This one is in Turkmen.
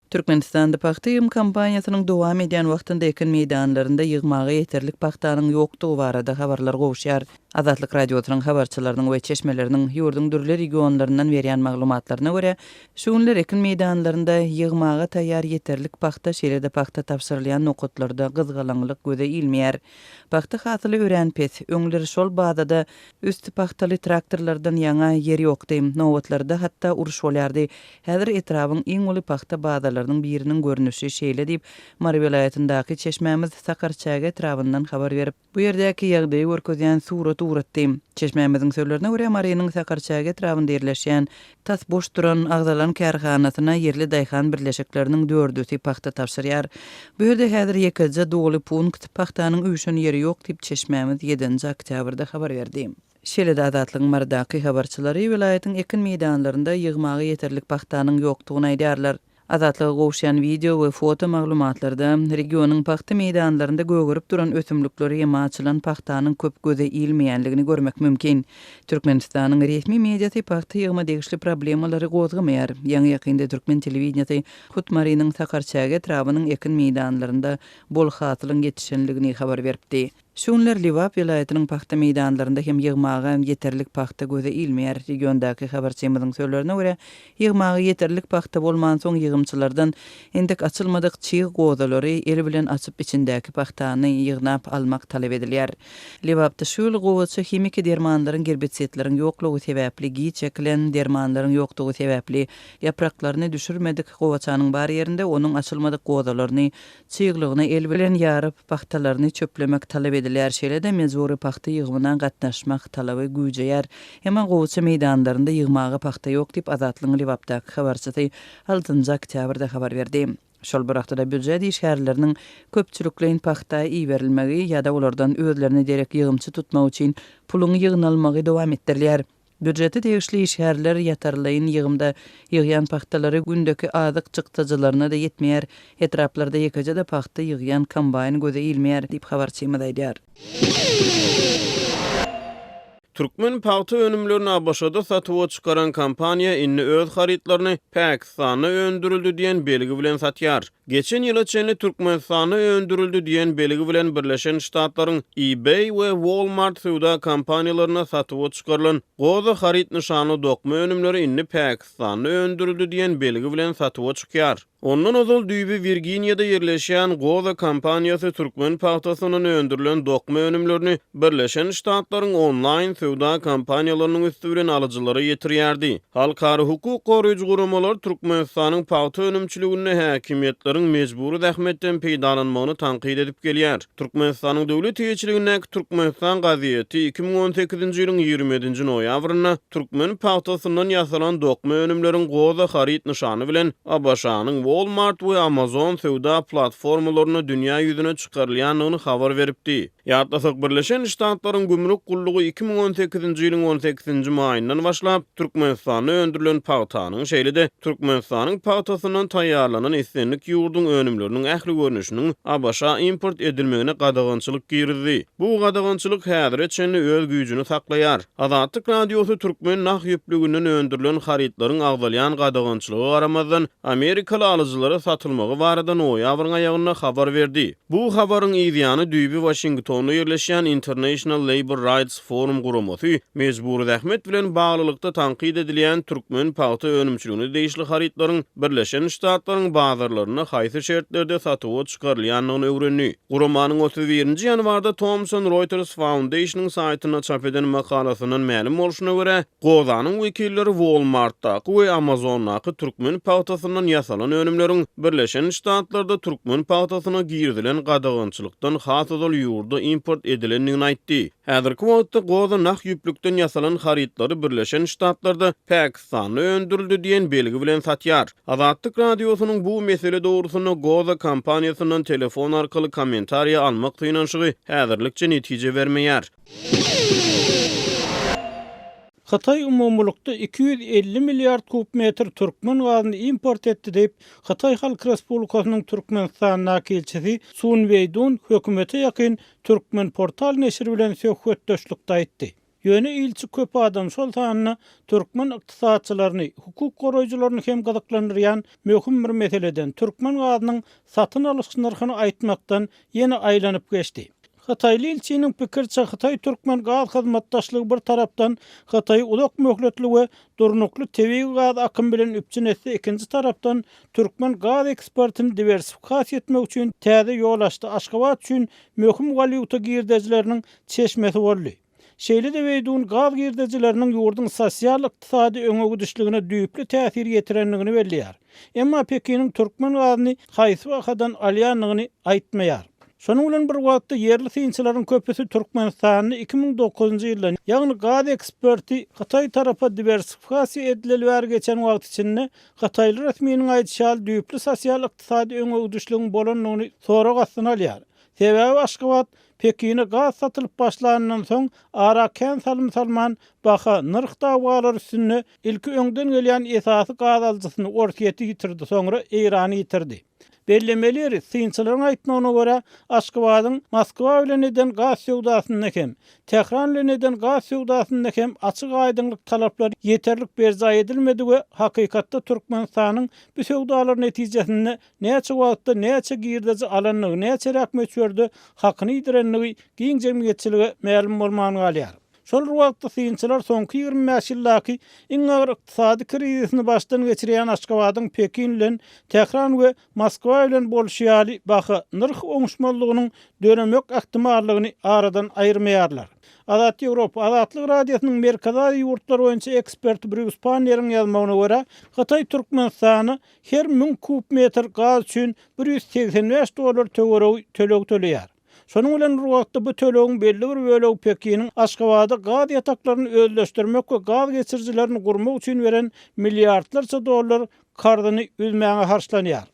Türkmenistanda pagta ýygym kampaniýasynyň dowam edýän wagtynda ekin meýdanlarynda ýygmaga ýeterlik pagtanyň ýokdugy barada habarlar gowuşýar. Azatlyk Radiosynyň habarçylarynyň we çeşmeleriniň ýurduň dürli regionlaryndan berýän maglumatlaryna görä, şu günler ekin meýdanlarynda ýygmaga taýýar ýeterlik pagta, şeýle-de pagta tabşyrylýan nokatlarda gyzgalaňlyk göze ilmeýär. Pagta hasyly örän pes. Öňler şol bazada üsti pagtaly traktorlardan ýaňa ýer ýokdy. Nobatlarda hatda uruş bolýardy. Häzir etrabyň iň uly pagta bazalarynyň biriniň görnüşi şeýle diýip, Mary welaýatyndaky çeşmämiz Sakarçäge etrabyndan habar berip, bu ýerdäki ýagdaýy görkezýän surat ugratdy. Çeşmämiziň sözlerine görä, Marynyň Sakarçäge etrabynda ýerleşýän tas boş duran agzalan kärhanasyna ýerli daýhan birleşikleriniň dördüsi pagta tabşyrýar. Bu ýerde häzir ýekeje doly punkt, pagtanyň üýşen ýeri ýok diýip, çeşmämiz ýedinji oktýabrda habar berdi. Şeýle-de Azatlygyň Marydaky habarçylary welaýatyň ekin meýdanlarynda ýygmaga ýeterlik pagtanyň ýokdugyny aýdýarlar. Azatlyga gowuşýan wideo we foto maglumatlarda regionyň pagta meýdanlarynda gögerip duran ösümlikleri ýema açylan pagtanyň köp göze ilmeýänligini görmek mümkin. Türkmenistanyň resmi mediasy pagta ýygyma degişli problemalary gozgamaýar. Ýaňy-ýakynda türkmen telewideniýesi hut Marynyň Sakarçäge etrabynyň ekin meýdanlarynda bol hasylyň ýetişenligini habar beripdi. Şu günler Lebap welaýatynyň pagta meýdanlarynda hem ýygmaga ýeterlik pagta göze ilmeýär. Regiondaky habarçymyzyň sözlerine görä, ýygmaga ýeterlik pagta bolmansoň ýygymçylardan entek açylmadyk çig gozalary el bilen açyp içindäki pagtany ýygnap almak talap edilýär. Lebapda şu ýyl gowaça himiki dermanlaryň gerbisidleriň ýoklugy sebäpli giç ekilen, dermanlaryň ýokdugy sebäpli ýapraklaryny düşürmedik gowaçanyň bar ýerinde onuň açylmadyk gozalaryny Çyglygyny el bilen ýaryp, pagtalaryny çöplemek talap edilýär, şeýle-de mejbury pagta ýygymyna gatnaşmak talaby güýjeýär. Emma gowaça meýdanlarynda ýygmaga pagta ýok diýip, Azatlygyň Lebapdaky habarçysy altynjy oktýabrda habar berdi. Şol bir wagtda-da býujet işgärleriniň köpçülikleýin pagta iberilmegi ýa-da olardan özlerine derek ýygymçy tutmak üçin puluň ýygnalmagy dowam etdirilýär. Býujete degişli işgärler ýatarlaýyn ýygymda ýygýan pagtalary gündeki azyk çykdajylaryna-da ýetmeýär. Etraplarda ýekeje-de pagta ýygýan kombaýn göze ilmeýär, diýip, habarçymyz aýdýar. Türkmen pagta önümlerini ABŞ-da satuwa çykaran kompaniýa indi öz harytlaryny Pakistanda öndürildi diýen belgi bilen satýar. Geçen ýyla çenli Türkmenistanda öndürildi diýen belgi bilen Birleşen Ştatlaryň eBay we Walmart söwda kompaniýalarynda satuwa çykarylan Goza haryt nyşanly dokma önümleri indi Pakistanda öndürildi diýen belgi bilen satuwa çykýar. Ondan ozal düýbi Wirginiýada ýerleşýän Goza kompaniýasy türkmen pagtasyndan öndürilen dokma önümlerini Birleşen Ştatlaryň onlaýn söwda kompaniýalarynyň üsti bilen alyjylara ýetirýärdi. Halkara hukuk goraýjy guramalar Türkmenistanyň pagta önümçiliginde häkimiýetleriň mejbury zähmetden peýdalanmagyny tankyt edip gelýär. Türkmenistanyň döwlet eýeçiligindäki Türkmenistan gazeti 2018-nji ýylyň 27-nji noýabrynda türkmen pagtasyndan ýasalan dokma önümleriň Goza haryt nyşany bilen ABŞ-nyň Walmart we Amazon söwda platformalarynda dünýä ýüzüne çykarylýandygyny habar beripdi. Ýatlasak, Birleşen Ştatlaryň Gümrük gullugy 2018-nji ýylyň on sekizinji maýyndan başlap, Türkmenistanda öndürilen pagtanyň, şeýle-de Türkmenistanyň pagtasyndan taýýarlanan islendik ýurduň önümleriniň ähli görnüşiniň ABŞ-a import edilmegine gadagançylyk girizdi. Bu gadagançylyk häzire çenli öz güýjüni saklaýar. Azatlyk Radiosy türkmen nah ýüplüginden öndürilen harytlaryň agzalýan gadagançylyga garamazdan, amerikaly alyjylara satylmagy barada noýabryň aýagynda habar berdi. Bu habaryň yzýany düýbi Waşingtonda ýerleşýän International Labour Rights Forum guramasy mejbury zähmet bilen baglylykda tankyt edilýän türkmen pagta önümçiligine degişli harytlaryň Birleşen Ştatlaryň bazarlarynda haýsy şertlerde satuwa çykarylýandygyny öwrendi. Guramanyň 31 nji ýanwarda Thomson Reuters Foundation-yň saýtynda çap eden makalasyndan mälim bolşuna görä, Gozanyň wekilleri Walmart-daky we Amazon-daky türkmen pagtasyndan ýasalan önümleriň Birleşen Ştatlarda türkmen pagtasyna girizilen gadagançylykdan has ozal ýurda import edilendigini aýtdy. Häzirki wagtda Goza nah ýüplükden ýasalan harytlary Birleşen Ştatlarda Pakistanda öndürildi diýen belgi bilen satýar. Azatlyk Radiosynyň bu mesele dogrusynda Goza kompaniýasyndan telefon arkaly kommentariýa almak synanyşygy häzirlikçe netije bermeýär. Hytaý umumylykda 250 milliard kub metr türkmen gazyny import etdi diýip, Hytaý Halk Respublikasynyň Türkmenistandaky ilçisi Sun Weýdun hökümete ýakyn Turkmenportal neşiri bilen söhbetdeşlikde aýtdy. Ýöne ilçi köp adam, şol sanda türkmen ykdysatçylaryny, hukuk goraýjylaryny hem gyzyklandyrýan möhüm bir meseleden, türkmen gazynyň satyn alyş nyrhyny aýtmakdan ýene aýlanyp geçdi. Hytaýly ilçiniň pikiriçe, hytaý-türkmen gaz hyzmatdaşlygy bir tarapdan Hytaýy uzak möhletli we durnukly tebigy gaz akymy bilen üpjün etse, ikinji tarapdan türkmen gaz eksportyny diwersifikasiýa etmek üçin täze ýol açdy, Aşgabat üçin möhüm walýuta girdejileriniň çeşmesi boldy. Şeýle-de Weýdun gaz girdejileriniň ýurduň sosial-ykdysady öňe gidişligine düýpli täsir ýetirendigini belleýär. Emma Pekiniň türkmen gazyny haýsy bahadan alýandygyny aýtmaýar. Şonuň bilen bir wagtda, ýerli synçylaryň köpüsi Türkmenistanda 2009-njy ýyldan, ýagny gaz eksporty Hytaý tarapa diwersifikasiýa edileli bäri geçen wagt içinde hytaýly resminiň aýdyşy ýaly düýpli sosial-ykdysady öňe gidişligiň bolandygyny sorag astyna alýar. Sebäbi Aşgabat Pekine gaz satylyp başlanyndan soň, ara kän salym salman, baha, nyrh dawalary üstünde ilki öňden gelýän esasy gaz alyjysyny, Orsýeti ýitirdi, soňra Eýrany ýitirdi. Bellemeli ýeri, synçylaryň aýtmagyna görä, Aşgabadyň Moskwa bilen eden gaz söwdasynda hem, Tähran bilen eden gaz söwdasynda hem açyk-aýdyňlyk talaplary ýeterlik berjaý edilmedi we hakykatda Türkmenistanyň bu söwdalar netijesinde Näçe wagtda näçe girdeji alandygy, näçeräk möçberde hakyny ýitirendigi giň jemgyýetçilige mälim bolman galýar. Şol bir wagtda synçylar soňky 25 ýyldaky iň agyr ykdysady krizisini başdan geçirýän Aşgabadyň Pekin bilen Tähran we Moskwa bilen bolşy ýaly baha, nyrh oňuşmazlygynyň döremek ähtimallygyny aradan aýyrmaýarlar. Azat Ýewropa, Azatlyk Radiosynyň Merkezi Aziýa ýurtlary boýunça eksperti Brýus Panneriň ýazmagyna görä, Hytaý Türkmenistana her 1000 kub metr gaz üçin 185 dollar töweregi töleg töleýär. Şonuň bilen bir wagtda bu tölegiň belli bir bölegi Pekiniň Aşgabada gaz ýataklaryny özleşdirmek we gaz geçirijilerini gurmak üçin beren milliardlarça dollar karzyny üzmäge harçlanýar.